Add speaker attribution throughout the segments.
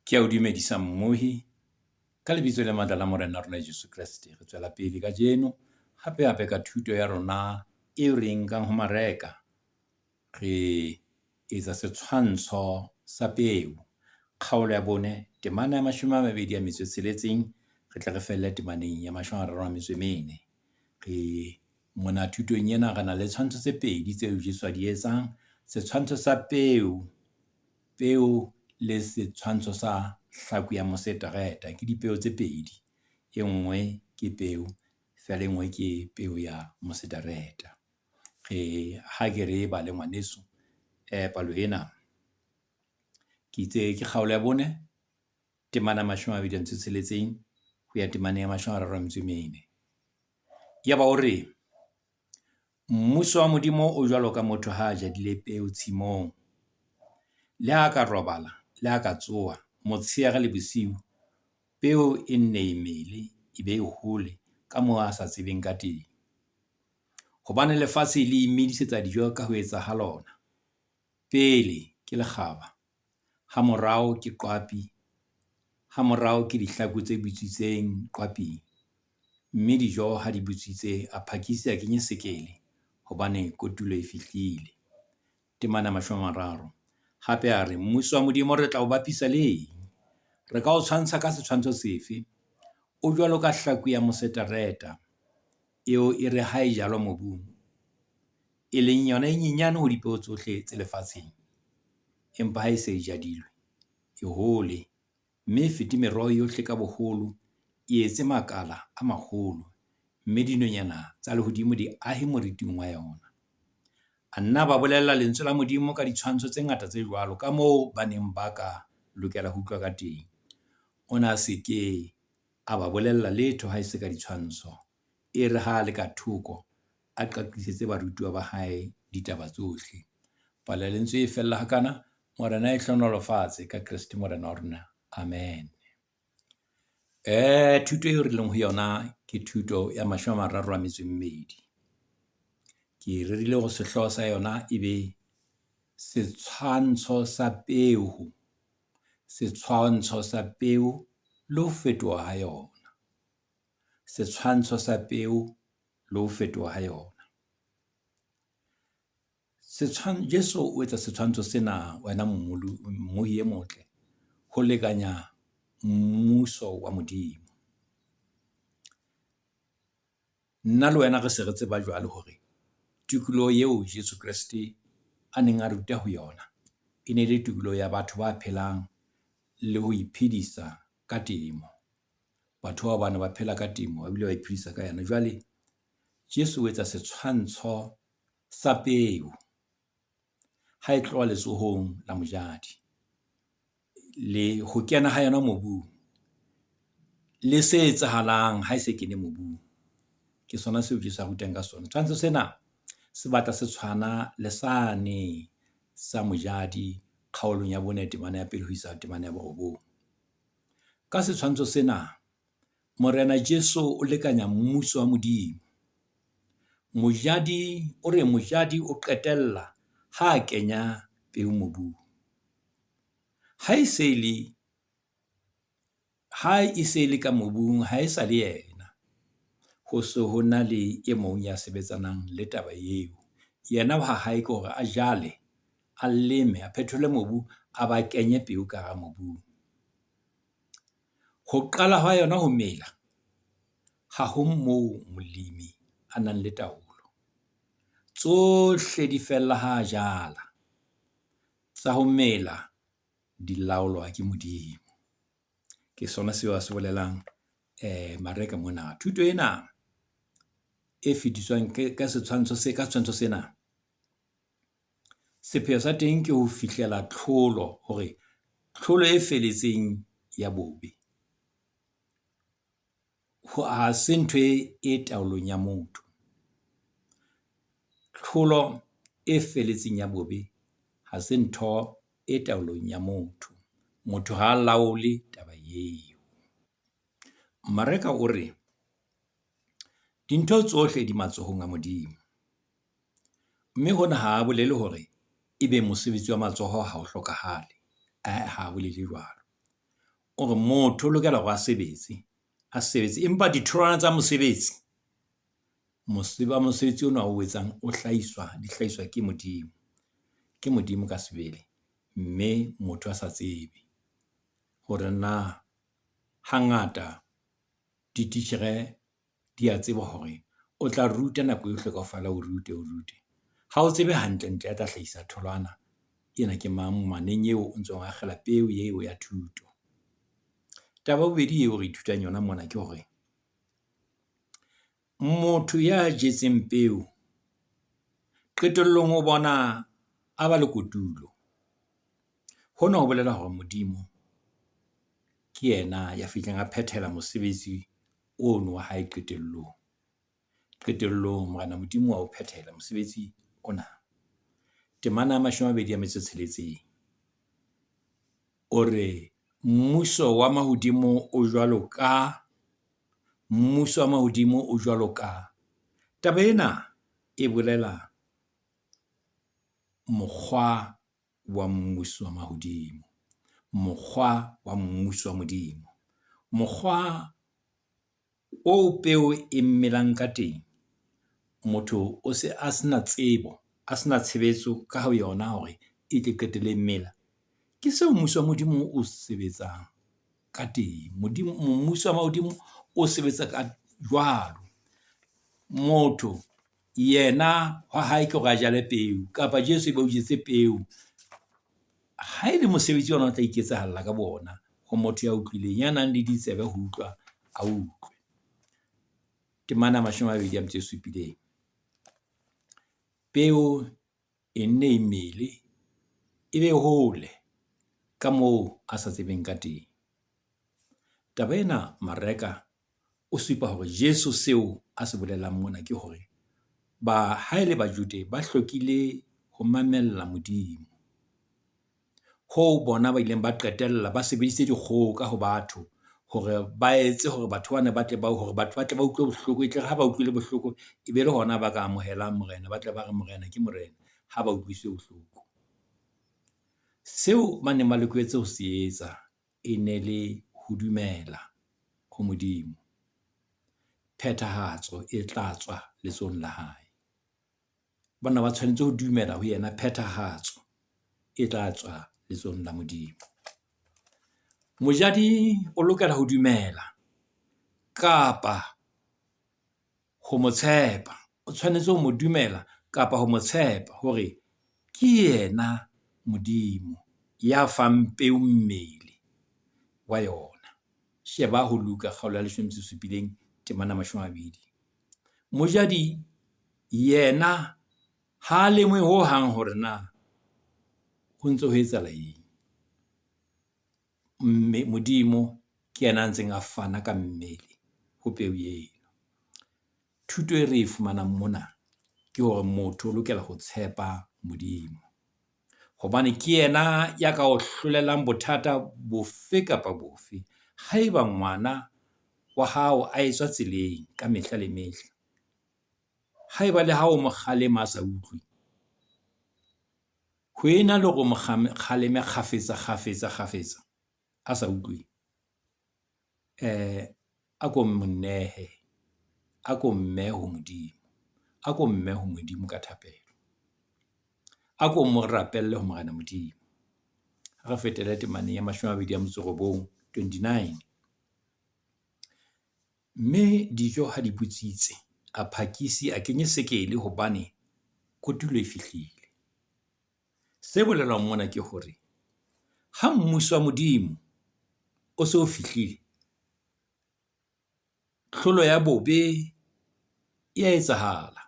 Speaker 1: Ke a o dumedisa mmohi, ka lebitso le matla la Morena rona Jesu Kreste. Re tswela pele kajeno hape hape ka thuto ya rona eo re e nkang ho Mareka. Re etsa setshwantsho sa peo. Kgaolo ya bone, temana ya mashome a mabedi a metso e tsheletseng. Re tle re felle temaneng ya mashome a mararo a metso e mene. Re mona thutong ena re na le tshwantsho tse pedi tseo Jesu a di etsang. Setshwantsho sa peo, peo le setshwantsho sa hlaku ya mosetareta. Ke dipeo tse pedi. E nngwe ke peo, feela e nngwe ke peo ya mosetareta. Re ha ke re e bale ngwaneso palo ena. Ke itse ke kgaolo ya bone, temana ya mashome a mabedi a metso e tsheletseng ho ya temaneng ya mashome a mararo a metso e mene. Yaba o re, mmuso wa Modimo o jwalo ka motho ha a jadile peo tshimong. Le ha ka robala, le ha ka tsoha, motsheare le bosiu, peo e nne e mele, e be e hole ka moo a sa tsebeng ka teng. Hobane lefatshe le imedisetsa dijo ka ho etsa ha lona. Pele ke lekgaba, hamorao ke qwapi, hamorao ke dihlaku tse butswitseng qwaping. Mme dijo ha di butswitse, a phakise a kenye sekele hobane kotulo e fihlile. Temana ya mashome a mararo. Hape a re, mmuso wa Modimo re tla o bapisa le eng? Re ka o tshwantsha ka setshwantsho sefe? O jwalo ka hlaku ya mosetareta, eo e re ha e jalwa mobung, e leng yona e nyenyane ho dipeo tsohle tse lefatsheng. Empa ha e se e jadilwe, e hole, mme e fete meroho yohle ka boholo, e etse makala a maholo, mme dinonyana tsa lehodimo di ahe moriting wa yona. A nna a ba bolella lentswe la Modimo ka ditshwantsho tse ngata tse jwalo, ka moo ba neng ba ka lokela ho utlwa ka teng. O na se ke a ba bolella letho ha e se ka ditshwantsho. E re ha le ka thoko, a qaqisetse barutuwa ba hae ditaba tsohle. Palo ya lentswe e fella hakana. Morena a e hlohonolofatse ka Kreste Morena wa rona. Amen. Thuto eo re leng ho yona ke thuto ya mashome a mararo a metso e mmedi. Ke rerile hore sehlooho sa yona e be setshwantsho sa peo, setshwantsho sa peo le ho fetoha ha yona. Setshwantsho sa peo le ho fetoha ha yona. Jesu o etsa setshwantsho sena wena mmohi e motle, ho lekanya mmuso wa Modimo. Nna le wena re se re tseba jwale hore tikoloho eo Jesu Kreste a neng a ruta ho yona, e ne le tikoloho ya batho ba phelang le ho iphedisa ka temo. Batho bao ba ne ba phela ka temo ba bile ba iphedisa ka yona. Jwale Jesu o etsa setshwantsho sa peo ha e tloha letsohong la mojadi, le ho kena ha yona mobung, le se etsahalang ha e se kene mobung. Ke sona seo Jesu a rutang ka sona. Tshwantsho sena se batla se tshwana le sane sa mojadi kgaolong ya bone temana ya pele ho isa temana ya borobong. Ka setshwantsho sena, Morena Jesu o lekanya mmuso wa Modimo. Mojadi o re mojadi o qetella ha a kenya peo mobung. Ha e se le ha e se le ka mobung, ha e sa le yena. Ho se ho na le e mong ya sebetsanang le taba eo. Yena wa hae ke hore a jale, a leme, a phethole mobu, a ba kenye peo ka hara mobung. Ho qala hwa yona ho mela, ha ho moo molemi a nang le taolo. Tsohle di fella ha a jala. Tsa ho mela di laolwa ke Modimo. Ke sona seo a se bolelang Mareka mona. Thuto ena e fetiswang ka setshwantsho se ka setshwantsho sena, sepheo sa teng ke ho fihlela tlholo hore tlholo e felletseng ya bobe ha se ntho e taolong ya motho. Tlholo e felletseng ya bobe ha se ntho e taolong ya motho. Motho ha a laole taba eo. Mareka o re, dintho tsohle di matsohong a Modimo. Mme hona ha a bolele hore ebe mosebetsi wa matsoho ha o hlokahale. Ae, ha a bolele jwalo. O re motho o lokela hore a sebetse, a sebetse. Empa ditholwana tsa mosebetsi, mosebetsi ona o etsang o hlahiswa, di hlahiswa ke Modimo. Ke Modimo ka sebele. Mme motho a sa tsebe hore na hangata dititjhere di a tseba hore o tla ruta nako yohle kaofela, o rute o rute. Ha o tsebe hantle-ntle ya tla hlahisa tholwana ena ke mang ngwaneng eo o ntsong akgela peo eo ya thuto. Taba ya bobedi eo re ithutang yona mona ke hore, motho ya jetseng peo qetellong o bona a ba le kotulo. Hona ho bolela hore Modimo ke yena ya fihlang a phethela mosebetsi ono wa hae qetellong. Qetellong Morena Modimo wa o phethela mosebetsi ona. Temana ya mashome a mabedi a metso e tsheletseng, o re mmuso wa mahodimo o jwalo ka, mmuso wa mahodimo o jwalo ka. Taba ena e bolela mokgwa wa mmuso wa mahodimo. Mokgwa wa mmuso wa Modimo. Mokgwa oo peo e melang ka teng, motho o se a sena tsebo, a sena tshebetso ka ho yona hore e tle qetelle e mela. Ke seo mmuso wa Modimo o sebetsang ka teng. Modimo, mmuso wa mahodimo o sebetsa ka jwalo. Motho yena wa hae ke hore a jale peo kapa Jesu ebe o jetse peo. Ha e le mosebetsi ona o tla iketsahalla ka bo ona ho motho ya utlwileng, ya nang le ditsebe ho utlwa, a utlwe. Temana ya mashome a mabedi a metso e supileng. Peo e nne e mele, e be hole ka moo a sa tsebeng ka teng. Taba ena Mareka o supa hore Jesu seo a se bolelang mona ke hore ba ha e le Bajude ba hlokile ho mamella Modimo. Hoo bona ba ileng ba qetella ba sebedisitse dikgoka ho batho hore ba etse hore batho bana ba tle ba hore batho ba tle ba utlwe bohloko. E tle re ha ba utlwile bohloko, e be le hona ba ka amohelang Morena, ba tle ba re Morena ke Morena ha ba utlwisitswe bohloko. Seo ba neng ba loketse ho se etsa e ne le ho dumela ho Modimo. Phethahatso e tla tswa letsohong la hae. Bana ba tshwanetse ho dumela ho yena, phethahatso e tla tswa letsohong la Modimo. Mojadi o lokela ho dumela kapa ho mo tshepa. O tshwanetse ho mo dumela kapa ho mo tshepa hore ke yena Modimo ya fang peo mmele wa yona. Sheba ho Luka kgaolo ya leshome metso e supileng temana mashome a mabedi. Mojadi yena ha lemohe hohang hore na ho ntso ho etsahala eng. Mme Modimo ke yena a ntseng a fana ka mmele ho peo eno. Thuto e re e fumanang mona ke hore motho o lokela ho tshepa Modimo. Hobane ke yena ya ka o hlolelang bothata bofe kapa bofe. Haeba ngwana wa hao a etswa tseleng ka mehla le mehla, haeba le ha o mo kgalema a sa utlwe, ho ena le hore o mo kgaleme kgafetsa, kgafetsa, kgafetsa a sa utlwe, a ko mo nehe, a ko mmehe ho Modimo. A ko mmehe ho Modimo ka thapelo. A ko mo rapelle ho Morena Modimo. Ha re fetele temaneng ya mashome a mabedi a metso e robong, 29. Mme dijo ha di butswitse, a phakisi a kenye sekele hobane kotulo e fihlile. Se bolelwang mona ke hore ha mmuso wa Modimo o so fihlile, tlholo ya bobe e a etsahala.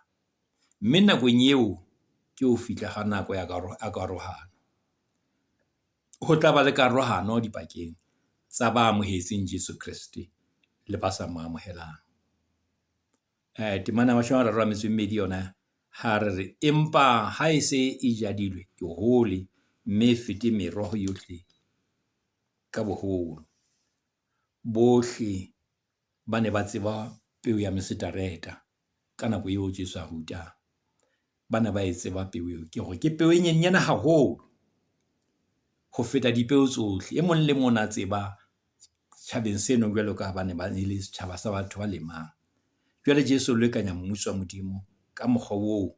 Speaker 1: Mme nakong eo ke ho fihla ha nako ya karohano. Ho tla ba le karohano dipakeng tsa ba amohetseng Jesu Kreste le ba sa mo amohelang. Temana ya mashome a mararo a metso e mmedi yona ha re re, empa ha e se e jadilwe, e hole mme e fete meroho yohle ka boholo. Bohle ba ne ba tseba peo ya mosetareta ka nako eo Jesu a rutang. Ba ne ba e tseba peo eo, ke hore ke peo e nyenyane haholo ho feta dipeo tsohle. E mong le mong o na tseba Tjhabeng seno jwalo ka ha ba ne ba e le setjhaba sa batho ba lemang. Jwale Jesu o lekanya mmuso wa Modimo ka mokgwa oo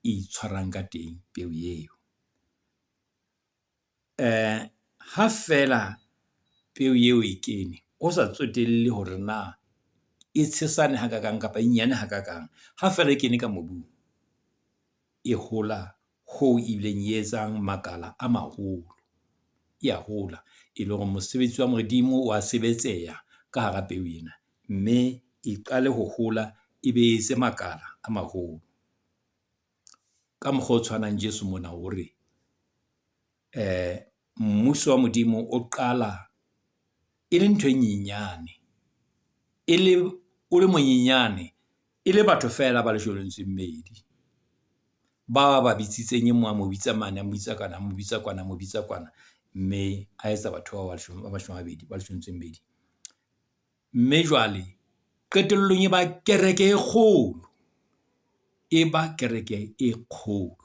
Speaker 1: e itshwarang ka teng peo eo. Ha feela peo eo e kene, ho sa tsotelle hore na e tshesane hakakang kapa e nyane hakakang. Ha feela e kene ka mobung, e hola hoo e bileng e etsang makala a maholo. E a hola, e le hore mosebetsi wa Modimo wa sebetseha ka hara peo ena. Mme e qale ho hola, e be etse makala a maholo. Ka mokgwa o tshwanang Jesu mona o re, mmuso wa Modimo o qala e le ntho e nyenyane. E le, o le monyenyane, e le batho feela ba leshome le metso e mmedi. Bao a ba bitsitseng, e mong a mo bitsa mane, a mo bitsa kwana, a mo bitsa kwana, a mo bitsa kwana. Mme a etsa batho bao ba ba mashome a mabedi, ba leshome le metso e mmedi. Mme jwale qetellong e ba kereke e kgolo, e ba kereke e kgolo.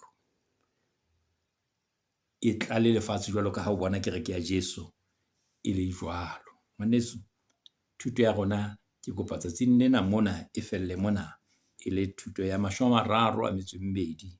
Speaker 1: E tlale lefatshe jwalo ka ha o bona kereke ya Jesu e le jwalo. Ngwaneso, thuto ya rona ke kopa tsatsing lena mona e felle mona. E le thuto ya mashome a mararo a metso e mmedi.